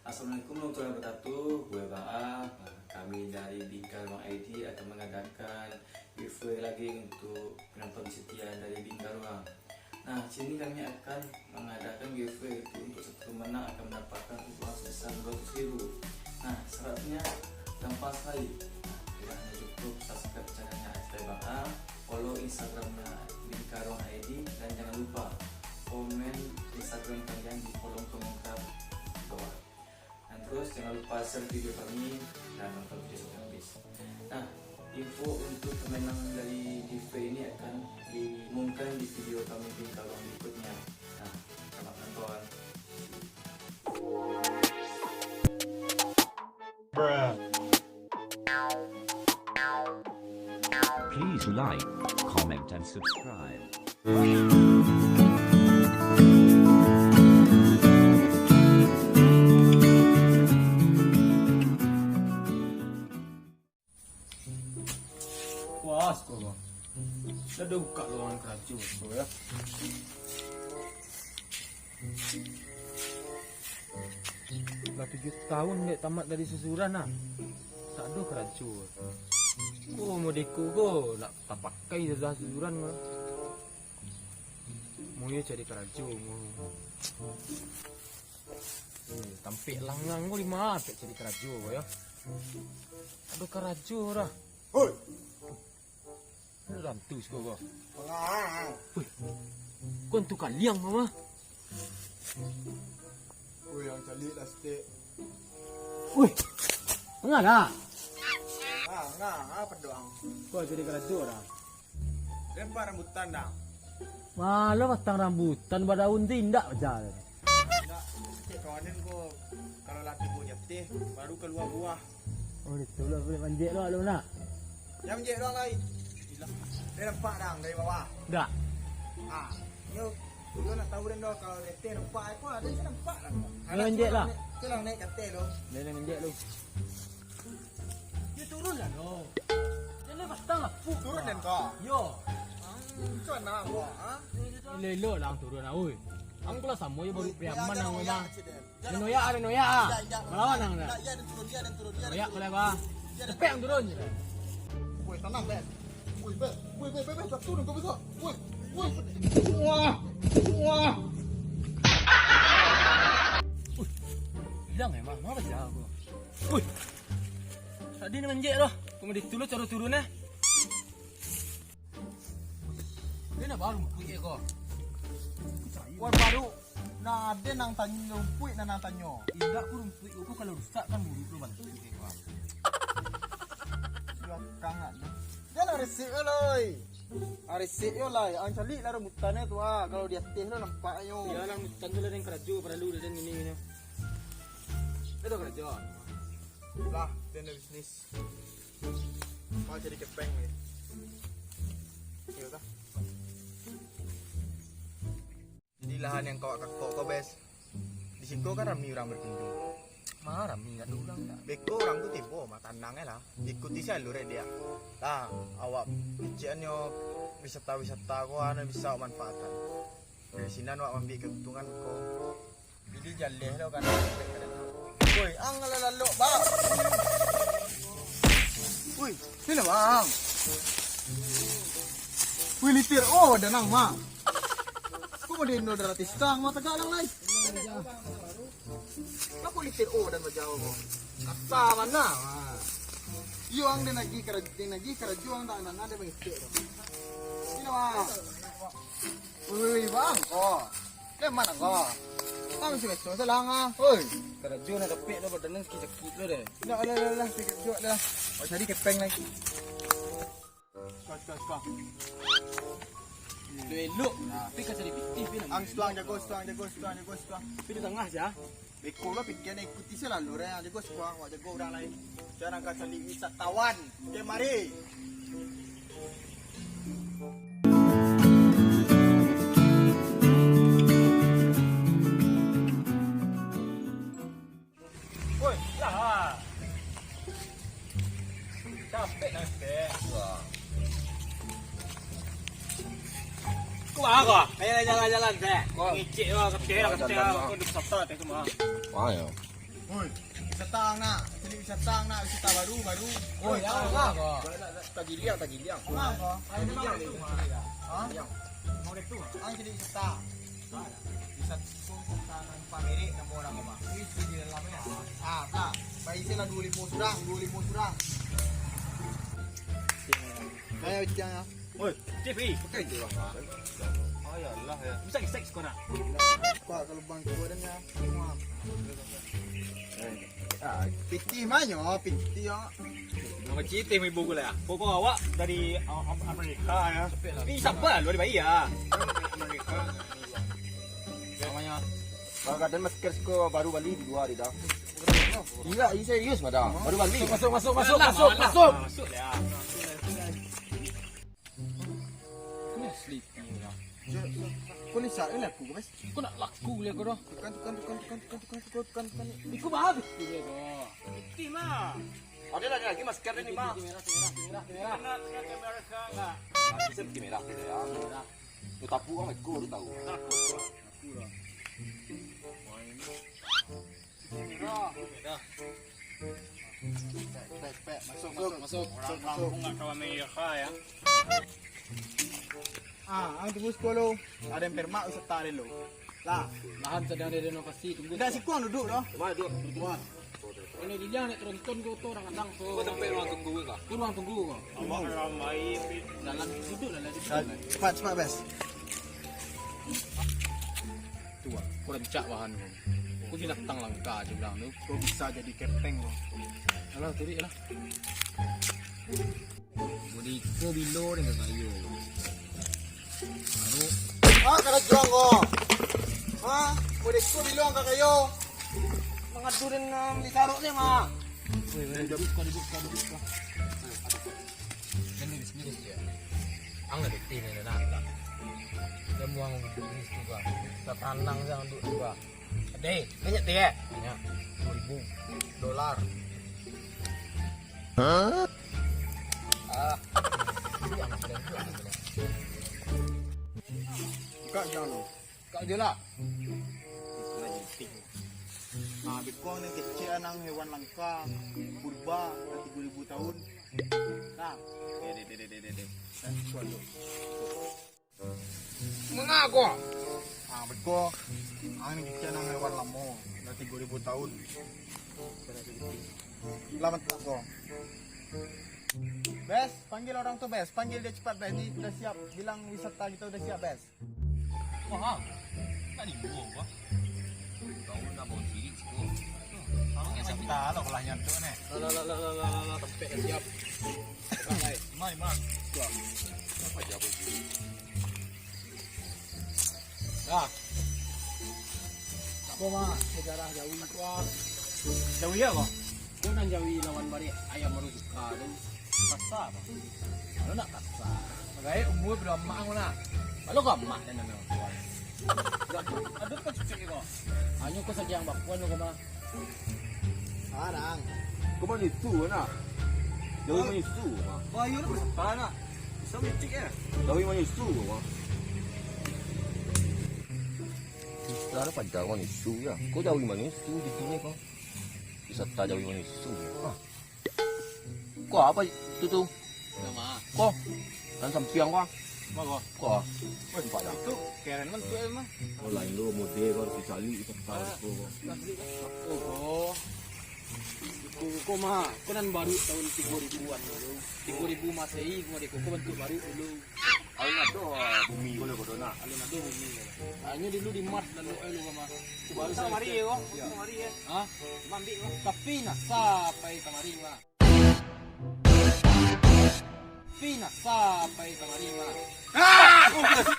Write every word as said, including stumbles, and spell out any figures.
Assalamualaikum warahmatullahi wabarakatuh. Gue Bang A. Nah, kami dari Bingkaruang I D akan mengadakan giveaway lagi untuk penonton setia dari Bingkaruang. Nah, sini kami akan mengadakan giveaway itu untuk satu pemenang akan mendapatkan uang sebesar dua ratus ribu. Nah, syaratnya gampang sekali. Nah, tidak hanya cukup subscribe channelnya Hashtag Bang A, follow Instagramnya Bingkaruang I D, dan jangan lupa komen Instagram kalian di kolom komentar di bawah. Dan terus jangan lupa share video kami dan nonton video sampai habis. Nah, info untuk pemenang dari giveaway ini akan diumumkan di video kami Bingkaruang berikutnya. Nah, selamat menonton. Please like, comment, and subscribe. Puas ko, Bang. Lah ado buka lowongan karajo ko, yo. Lah tujuah taun dek tamat dari susuran, nah. Tak ado karajo. Ko modeko ko, nak tapakai ijazah susuran ko. Muyo cari karajo, mu. Eh, tampek langang ko di ma tampek cari karajo ko, yo. Ado karajo dah. Hoi. Ado rantu siko ko. Pangang. Wih. Ko hantu kaliang ko mah. Wih, ang caliak lah sitek. Wih. Pangang dah. Pangang, apo doh ang? Ko cari karajo dah. Lempar rambutan, Dang. Malah batang rambutan badaun tu indak bajalan. Indak, cek kawanan ko, kalau lah tibo di ateh, baru kalua buah. Oh, itu lah, boleh manjek lo, lo nak. Yang manjek lo lai. Gila. Dia nampak, Dang, dari bawah. Dak. Ah, yo, yo nak tahu dan doh kalau di ateh nampak, aku ada je nampak lah. Dia manjek lah. Selang naik, selang naik ke ateh lo. Dia manjek lo. Yo, turun lah lo. Jangan batang lah, Pu. Turun dan kau. Yo. Macam mana kau, ha? Lelo lah turun lah, oi. Aku lah samo je baru priaman lah, memang. Noyak, ada noyak ah. Malawan nang dah. Noyak boleh bah. Cepet yang turun je. Woi, tenang, Ben. Woi, Ben. Woi, Ben, Ben, Ben, jatuh dong kau besok. Woi, woi. Wah. Wah. Hilang eh, mah. Mana jago? Woi. Tadi ni manjek doh. Kemudian dulu cara turun eh. Dia nak baru rumpuik ko. Wah, baru. Nah, ada nang tanyo rumpuik, nah, nang tanyo. Indak ko rumpuik ko kalau rusak kan buruk lo bantuak ko. Yo kangak. Jangan resik lo, oi. Ah, resik yo lah. Ang caliak lah rambutan tu ah. Kalau di ateh lo nampak nyo. Yo lah, rambutan tu lah yang karajo, paralu dan ini, ini. Itu karajo. Lah, dia ada bisnis. Kau jadi kepeng ni. Iyo kah? Jadi lahan yang kau kakok kau, Bes. Di siko kan rami urang berkunjung. Ma rami, dak ado urang dak. Beko urang tu tibo, ma tanang e lah. Ikuti sajo alur e diak. Lah, awak kecekannyo wisata-wisata ko anu bisa awak manfaatkan. Dari sinan awak maambiak keuntungan ko. Pilih jaleh lo kan. Woi, ang lah lalok, Bang. Woi, sini, Bang. Woi, litir. Oh, ada nang, Bang. Kok mau diindo darah tisang, mata galang, lai? Kok litir, oh, dan bajauh, kok. Kata mana? Iyo, ang den lagi karajo, den lagi karajo, ang tak nana, den mangitik, Bang. Sini, Bang. Woi, Bang, ko. Dari ma ko? Kami si betul salang ah. Oi, karajo nak dapik dah, badan nan sakik-sakik tu deh. Dah, dah, dah, dah, sakik juo dah. Oh, jadi kepeng lagi. Suka, suka, suka. Tu elok. Tapi kau cari pitih, pi. Ang suang jago, suang jago, suang jago, suang. Pi di tangah je. Beko lah pikiran ikuti sajo alur e, jago suang, awak jago urang lain. Jan angka cari wisatawan kemari. Woi, lah. Capek lah, Stek. Kau mana kau? Ayo, jalan-jalan, Stek. Kau ngicik lah, keteh lah, keteh lah. Kau duduk sata, Stek, semua. Wah, ya. Woi, wisata nak, cari wisata nak, wisata baru, baru. Woi, ya Allah, kok. Tagiliang, tagiliang. Tagiliang, tagiliang. Hah? Tagiliang. Ang cari wisata. Wisata tu tentang pamerik nama orang apa? Itu di dalamnya. Ah, tak. Baik, isi lah dua ribu surang, dua ribu surang. Saya ucapnya. Oi, Chief, eh, pakai je, Bang. Oh, ya Allah, ya. Bisa gesek sekolah. Pak, kalau bang tu adanya. Pitih manyo, pitih yo. Nama citih ibu ku lah. Pokok awak dari, uh, Am-, Amerika ya. Tapi sabar, luar biasa. Amerika. Namanya. Kalau kadang masker siko baru bali dua hari dah. Iya, ini serius pada. Baru bali. Masuk, masuk, masuk, masuk, masuk. Masuk lah. Ko ni asli ni lah. Ko ni sa-, laku ko, Mas? Ko nak laku lah ko doh. Tukan, tukan, tukan. Iko bahabis ko lah ko. Putih lah. Ada lagi, lagi masker ni, Mas. Merah, merah, merah, merah. Kamera, kamera, kamera. Bisa bikin merah gitu ya. Merah. Tu tapu kan aku tu tahu. Tapu tu. Tapu lah. Wah, ini. Merah. Merah. Pek, pek, pek. Masuk, masuk, masuk. Orang kampung nggak tahu Amerika ya. Ah, ang tunggu sepuluh. Ada yang permak wisata ada lo. Lah, lahan sedang direnovasi, tunggu. Tidak sikuang duduk doh. Cuma duduk. Cuma. Ini dia nak teronton ko tu orang kadang tu. Kau sampai ruang tunggu ke? Kau ruang tunggu ko. Awak ramai. Dalam duduk, dalam duduk. Cepat, cepat, Bes. Tu ah, kau rancak bahan ko. Kau binatang langka je bilang tu. Kau bisa jadi kepeng ko. Alah, turik lah. Mode iko bilo dek kakayo. Anu. Ah, kada juang ko. Ah, mode iko bilo angka kayo. Mangadu den, um, di saruk ni, mah. Woi, woi, dibuka, dibuka, dibuka. Kan di sini dia. Ang ada tin ni, nah. Dia muang duduk di situ, Bang. Kita tanang saja duduk di bawah. Ade, banyak tu, eh? Banyak. Dua ribu dolar. Hah? Ah. Buka je lah. Nah, bikong ni kecil nang hewan langka, purba, dah tiga ribu tahun. Nah. Deh, deh, deh, deh, deh, deh. Nah, suatu. Manga ko? Ah, beko. Ang ni kecek nang hewan lamo, dah tigo ribu tahun. Lah, mantap ko. Bes, panggil orang tu, Bes. Panggil dia cepat, Bes. Ni udah siap. Bilang wisata kita udah siap, Bes. Wah, nak dibuang, wah. Kau nak bawa cilik siko. Ang ni sakit lah, kalau nyantuk ni. Lah, lah, lah, tempek dah siap. Mai, mai. Tuh. Apa aja pun. Dah. Tak apa, Mak. Sejarah Jawi tu, ah. Jawi apa? Kau nan Jawi lawan barek ayam baru buka tu. Kasa, Mak. Kalau nak kasa. Bagai umur belum amak kau nak. Kalau kau amak dan anak kau. Dah, aduh, kau cucuk ni kau. Hanya kau saja yang bakuan kau, Mak. Arang. Kau manisu, nak? Jawi manisu, mah. Bayu tu apa, nak? Bisa mitik, ya? Jawi manisu, mah. Bisa ada pada manisu, ya. Kau jawi manisu di sini, kau. Wisata jawi manisu. Ah. Kau apa itu tu? Nama? Ko, nan sampiang ko. Ko. Ko. Weh, nampak dah. Itu keren bantuak emang. Ko lain lo, mode ko harus dicari, kita tahu ko. Oh. Ko, ko mah, ko nan baru tahun tigo ribuan dulu. Tigo ribu Masehi, ko mah di ko, ko bantuak baru dulu. Alun ado bumi ko lo, ko nak. Alun ado bumi ko. Hanyo dulu di Mars lalu, eh, lo mah. Baru kamari ko. Kamari, eh. Hah? Mambik ko. Tapi nah, sampai kamari mah. Pina sampai kamari mah. Ah!